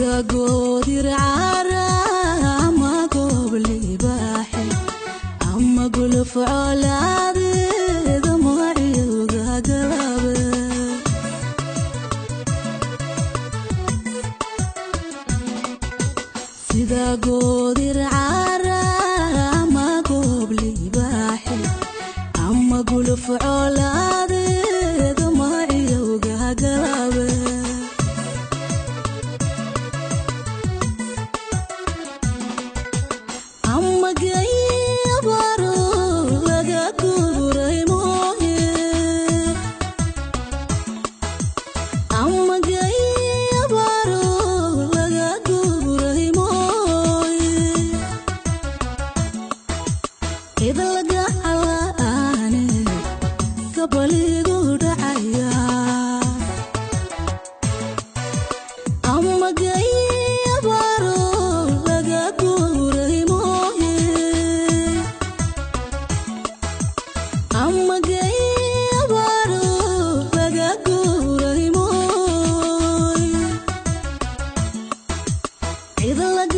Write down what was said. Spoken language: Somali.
Sida goodir caara ama goob libaaxe ama guluf colaadeed maciyowga galabe. Sida goodir caara ama goob libaaxe ama guluf colaadeed maciyowga galabe. Ama gayabaro laga guuray mooye, ama gayabaro laga guuray mooye, cid laga calaane kabaligu dhacaya. Ama gayabaro laga guuray mooye, ama gayabaro laga guuray mooye, cid laga